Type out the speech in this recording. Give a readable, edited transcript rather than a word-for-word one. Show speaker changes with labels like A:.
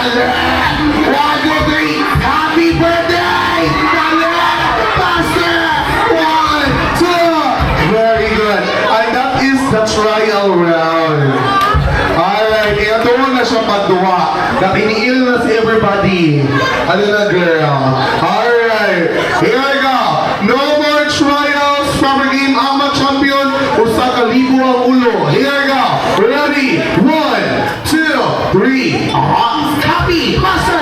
A: Dali! One, two, three! Happy birthday! Dali! Faster! One, two! Very good. And that is the trial round. Alright, ito na siya pagduwa. Nakiniil na si everybody. Ano na, girl? Alright, here we go. No more trials. Proper game, ang champion. Usa ka libo ang ulo. Here we go. Ready? One, two, three. Ah, happy! Faster!